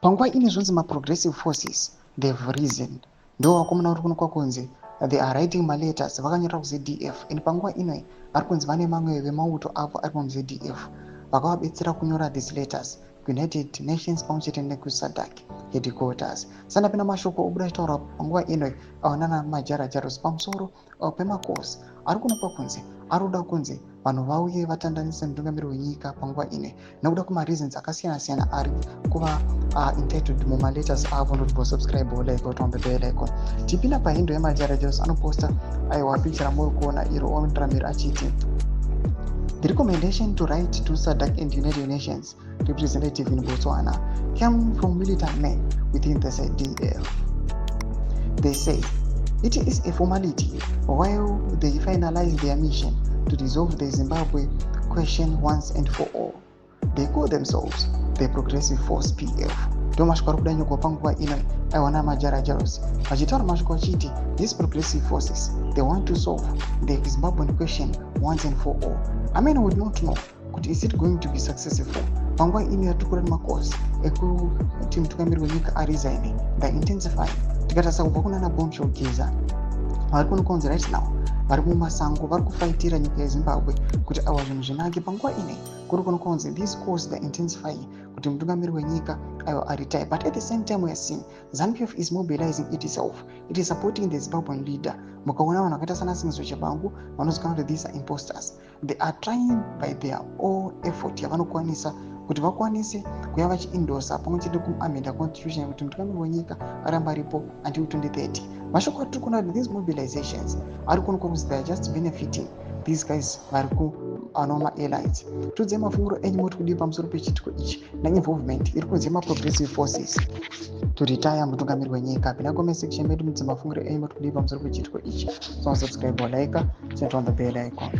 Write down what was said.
Panguva ine zvonzi maprogressive forces, they've risen. Ndo vakomana vari kuonekwa kunzi they are writing maletters, vakanyora kuZDF, and panguva inoi vari kunzi vane mamwe vemauto avo ari muZDF vakavabetsera kunyora these letters kuUnited Nations pamwe chete nekuSADC headquarters. Sandapinda mashoko obuda achitaura panguva inoi awanana majarajaros pamusoro pemakosi ari kuonekwa kunzi ari kuda kunzi vanhu vauye vatandanise mutungamiri wenyika panguva ine nekuda kwemareasons akasiyana-siyana ari kuva entitled mumaletters avo. Ndotibo subscribe, like, on the bell icon. Tipinda pahandle yemajarajaros, anoposta aiwa picture ramuri kuona iro, oenderamiri achiti, "The recommendation to write to SADC and United Nations representative in Botswana came from militant men within the ZDF. They say it is a formality while they finalize their mission to resolve the Zimbabwe question once and for all. They call themselves the Progressive Force, PF." Ndo mashoko ari kuda nyogwa panguva ino aiwana majarajaros vachitaura mashoko achiti these progressive forces, they want to solve the Zimbabwean question once and for all. I mean, we do not know kuti is it going to be successful. Panguva ino yatiri kureva makosi ekuti mutungamiri wenyika aresign, the intensifying. Tikatarisa kubva kunana Bombshell Geza vari kunokonzi right now vari mumasango, vari kufaitira nyika yeZimbabwe kuti awa zvinhu zvinake. Panguva ine kuri kunokonzi this cause the intensifying kuti mutungamiri wenyika aiwa aretire, but at the same time we are seeing ZANU PF is mobilizing itself. It is supporting the Zimbabwean leader. Mukaona vanhu vakaita sana Sengezo Tshabangu vanozikanwa kuti these are imposters, they are trying by their all effort yavanokwanisa kuti vakwanise kuya vachiendorsa pamwe chete kuamenda constitution kuti mutungamiri wenyika aramba aripo until 2030. Mashoko atiri kuona kuti these mobilizations ari kuonekwa kuzi they are just benefiting these guys vari kuanova maelites. Tiudzei mafungiro enyu, moti kudii pamusoro pechiitiko ichi neinvolvement iri kunzi yemaprogressive forces to retire mutungamiri wenyika? Pinda comment section medu, mudze mafungiro enyu, moti kudii pamusoro pechiitiko ichi. So subscribe, like, turn on the bell icon.